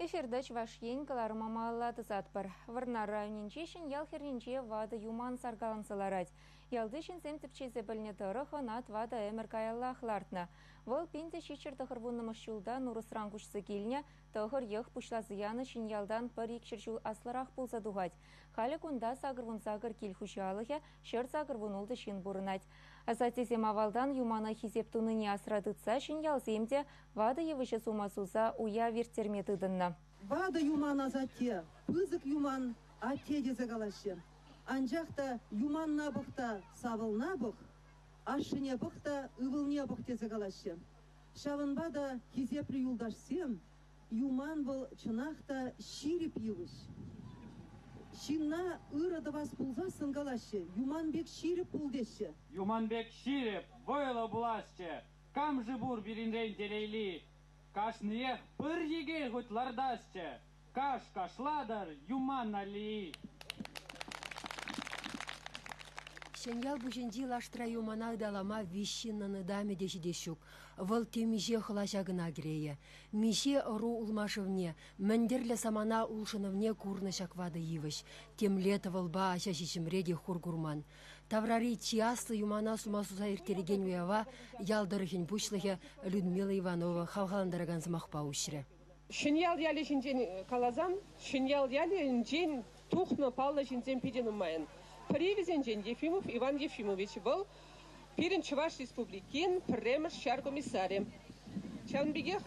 Эфирта Чӑваш Ен кӑларӑма малалла тӑсатпӑр. Вӑрнар районӗнчи Ҫӗньял хӗрринче ватӑ юман саркаланса ларать. Ялти ҫынсем тӗпчесе пӗлнӗ тӑрӑх ӑна тӑватӑ ӗмӗр каяллах лартнӑ. Вӑл 1790 ҫулта Нурӑсран куҫса килнӗ, тӑхӑр йӑх пуҫласа янӑ Ҫӗньялтан пӗр икҫӗр ҫул аслӑрах пулса тухать. Халӗ кунта 88 кил хуҫалӑхӗ, 186 ҫын пурӑнать. Асаттесем авалтан юмана хисеп тунине асра тытса ҫӗньялсем те ватӑ йывӑҫа сума суса уяв ирттерме тытӑннӑ. Ватӑ юман асатте, пысӑк юман атте тесе калаҫҫӗ. Анчах та юманна пӑх та савӑлна пӑх, ашшӗне пӑх та ывӑлне пӑх тесе калаҫҫӗ. Ҫавӑнпа та, хисеплӗ юлташсем, юман вӑл чӑнах та ҫирӗп йывӑҫ. Ҫынна ырӑ тӑвас пулсассӑн калаҫҫӗ, юман пек ҫирӗп пул теҫҫӗ. Юман пек ҫирӗп, вӑйлӑ пуласчӗ. Кам-ши пур пирӗнрен телейли? Кашниех пӗр йӗке хуть лартасчӗ. Каш кашлатӑр, Юман Али! Ҫӗньял пуҫӗнчи лаштра юмана ыталама виҫ ҫыннӑн ытамӗ те ҫитес ҫук. Вӑл темиҫе хӑлаҫа кӑна кӗрейӗ. Миҫе ӑру улмашӑвне, мӗн тӗрлӗ самана улшӑнӑвне курнӑ ҫак ватӑ йывӑҫ. Темле тӑвӑлпа аҫа-ҫиҫӗмре те хур курман. Таврари чи аслӑ юмана сума суса ирттерекен уява ял тӑрӑхӗн пуҫлӑхӗ Людмила Иванова хавхалантаракан сӑмахпа уҫрӗ. Ҫӗньял ялӗ ҫинчен каласан, Ҫӗньял ялӗнчен тухнӑ паллӑ ҫынсем питӗ нумайӑн. Пӗри вӗсенчен Ефимов Иван Ефимович. Вӑл пирӗн Чӑваш Республикин пӗрремӗш ҫар комиссарӗ. Ҫавӑн пекех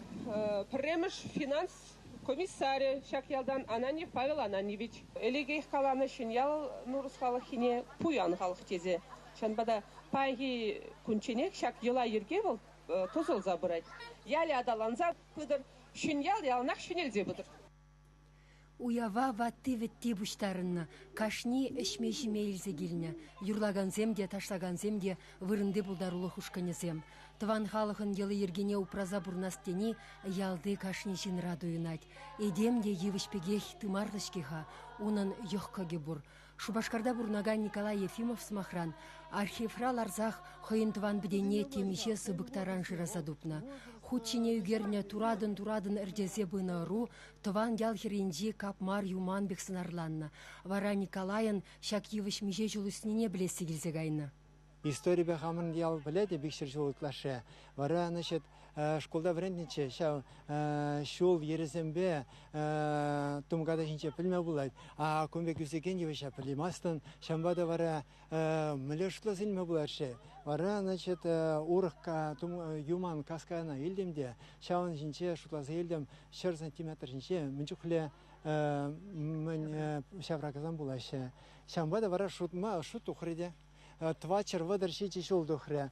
пӗрремӗш финанс комиссарӗ ҫак ялтан Ананьев Павел Ананьевич. Ӗлӗкех каланӑ Ҫӗньял Нурӑс халӑххине пуян халӑх тесе. Ҫавӑнпа та паянхи кунчченех ҫак йӑла-йӗрке вӑл тӑсӑлса пырать. Ялӗ аталанса пытӑр, Ҫӗньял яланах ҫӗнелсе пытӑр. Уява ватти-вӗтти пуҫтарӑннӑ, кашни ӗҫме-ҫиме илсе килнӗ. Юрлакансем те, ташлакансем те вырӑнти пултарулӑх ушкӑнӗсем. Тӑван халӑхӑн йӑли-йӗркине упраса пурӑнас тени ялти кашни ҫынра туйӑнать. Этем те йывӑҫ пекех тымарлӑ-ҫке-ха, унӑн йӑх кӑкӗ пур. Шупашкарта пурӑнакан Николай Ефимов, сӑмахран, архивра ларсах хӑйӗн тӑван-пӗтенне темиҫе сыпӑк таран шыраса тупнӑ. Хут ҫине ӳкернӗ туратӑн-туратӑн ӗрчесе пынӑ ӑру тӑван ял хӗрринчи капмар юман пек сӑнарланнӑ. Вара Николайӑн ҫак йывӑҫ миҫе ҫул ӳснине пӗлесси килсе кайнӑ. Историпе хамӑн ял пӗлетӗп икҫӗр ҫул ытлашши. Вара, значит, шкулта вӗрентнӗччӗ ҫав ҫул йӗрӗсемпе тунката ҫинче пӗлме пулать. А кун пек ӳсекен йывӑҫа пӗлеймастӑн. Ҫавӑнпа та вара мӗнле шутласа илме пулать-ши? Вара, значит, урӑх юман каскана илтӗм те ҫавӑн ҫинче шутласа илтӗм 100 сантиметр ҫинче мӗн чухлӗ мӗн ҫавракасем пулаҫҫӗ. Ҫавӑнпа та вара шутма шут тухрӗ те. 437 ҫул тухрӗ.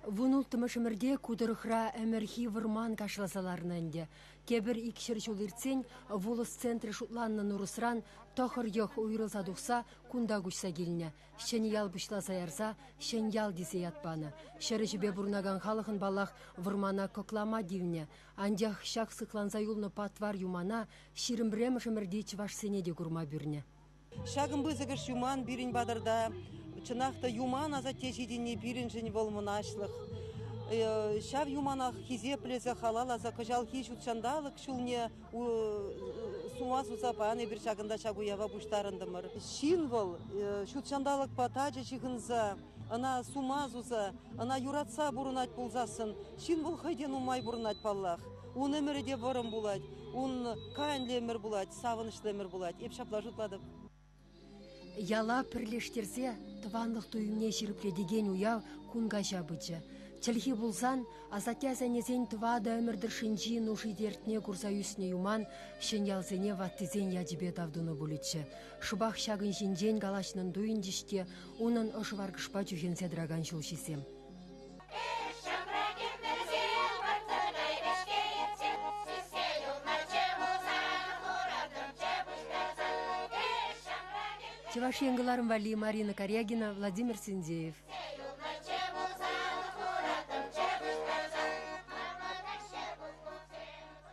Вун улттӑмӗш ӗмӗрте ку тӑрӑхра ӗмӗрхи вӑрман кашласа ларнӑ ӗнтӗ. Тепӗр икҫӗр ҫул иртсен вулӑс центрӗ шутланнӑ Нурӑсран тӑхӑр йӑх уйрӑлса тухса кунта куҫса килнӗ. Ҫӗнӗ ял пуҫласа ярса Ҫӗньял тесе ят панӑ. Ҫӗр ӗҫӗпе пурӑнакан халӑхӑн, паллах, вӑрмана кӑклама тивнӗ. Анчах ҫак сыхланса юлнӑ патвар юмана ҫирӗм пӗрремӗш ӗмӗрти чӑвашсене те курма пӳрнӗ. Ҫакӑн пысӑкӑш юман пирӗн патӑрта. Чӑнах та юман асатте ҫитӗнни пирӗншӗн вӑл мӑнаҫлӑх. Ҫав юманах хисеплесе халалласа кӑҫалхи ҫут ҫанталӑк ҫулне сума суса пан эпир ҫакӑнта ҫак уява пуҫтарӑнтӑмӑр. Ҫын вӑл ҫут ҫанталӑкпа тачӑ ҫыхӑнса, ӑна сума суса, ӑна юратса пурӑнать пулсассӑн ҫын вӑл хӑй те нумай пурӑнать паллах. Ун ӗмӗрӗ те вӑрӑм пулать, ун канлӗ ӗмӗр пулать, савӑнӑҫлӑ ӗмӗр пулать. Эп ҫапла шутлатӑп. Яла пӗрлештерсе тӑванлӑх туйӑмне ҫирӗплетекен уяв кун каҫа пычӗ. Чӗлхи пулсан асатте-асаннесен тӑватӑ ӗмӗр тӑршшӗнчи нуши-тертне курса ӳснӗ Юман ҫӗньялсене ваттисен ячӗпе тав тунӑ пулӗччӗ. Шӑпах ҫакӑн ҫинчен калаҫнӑн туйӑнчӗҫ те унӑн ӑш варкӑшпа чӳхенсе тӑракан ҫулҫисем. Чӑваш Ен кӑларӑм валли Марина Карягина, Владимир Синдеев.